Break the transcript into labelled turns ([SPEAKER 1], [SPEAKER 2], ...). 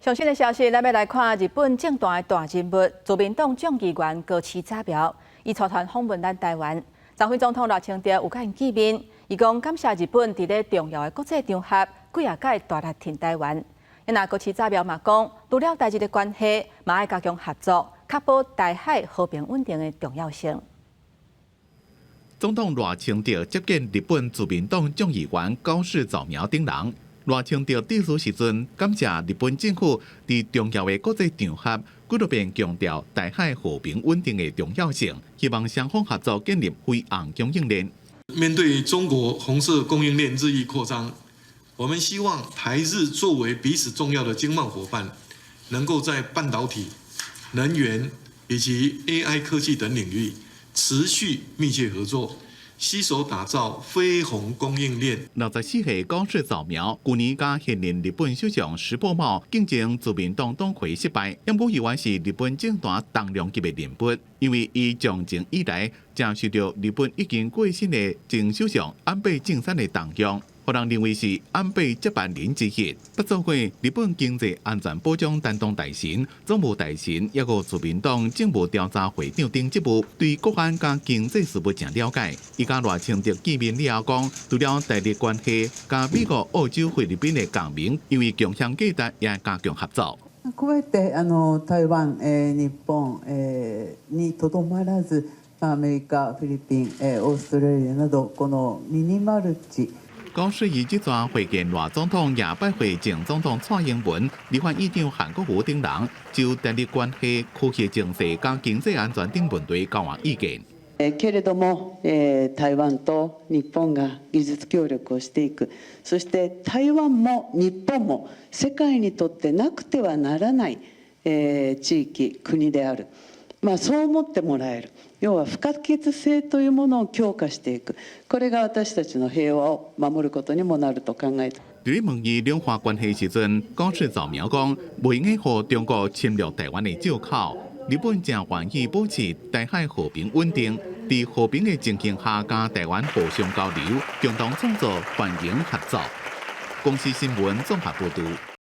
[SPEAKER 1] 上新的消息，咱欲來看日本政壇的大人物，自民黨眾議員高市早苗，伊帶團訪問咱台灣。昨昏總統賴清德有佮𪜶見面，伊講感謝日本佇咧重要的國際場合，幾仔擺大力挺台灣。那高市早苗嘛講，除了台日的關係，嘛愛加強合作，確保台海和平穩定的重要性。
[SPEAKER 2] 總統賴清德接見日本自民黨眾議員高市早苗等人。賴清德致辭時陣，感謝日本政府佇重要的國際場合，幾落遍強調台海和平穩定的重要性，希望雙方合作建立飛紅供應鏈。
[SPEAKER 3] 面對中國紅色供應鏈日益擴張，我們希望台日作為彼此重要的經貿夥伴，能夠在半導體、能源以及 AI 科技等領域持續密切合作，攜手打造飛紅供應鏈。
[SPEAKER 2] 64歲高市早苗，舊年佮現任日本首相石破茂競爭自民黨黨魁失敗，毋過猶原是日本政壇重量級的人物，因為伊長情以來，誠受著日本已經過身的前首相安倍晉三的重用，予人認為是安倍接班人之一。捌做過日本經濟安全保障擔當大臣、總務大臣，抑閣自民黨政務調查會長等職務，對國安佮經濟事務誠了解。伊佮賴清德見面了後講，除了台日關係，佮美國、澳洲、菲律賓的共鳴，因為共享價值也加強合作。
[SPEAKER 4] 加えて台灣、日本にとどまらず、アメリカ、フィリピン、オーストラリアなどこのミニマルチ。
[SPEAKER 2] 高市伊這逝會見賴總統，也拜會前總統蔡英文、立法院長韓國瑜等人，就台日關係、科學情勢佮經濟安全等問題交換意見。
[SPEAKER 4] けれども、台灣と日本が技術協力をしていく、そして台灣も日本も世界にとってなくてはならない地域、国である。まあ、そう思ってもらえる。要は不可欠性というものを強化していく。これが私たちの平和を守ることにもなると考えて。
[SPEAKER 2] 佇咧問伊兩岸關係時陣，高市早苗講，袂用予中國侵略台灣的藉口。日本誠願意保持台海和平穩定，佇和平的情形下，佮台灣互相交流，共同創造繁榮合作。公視新聞綜合報導。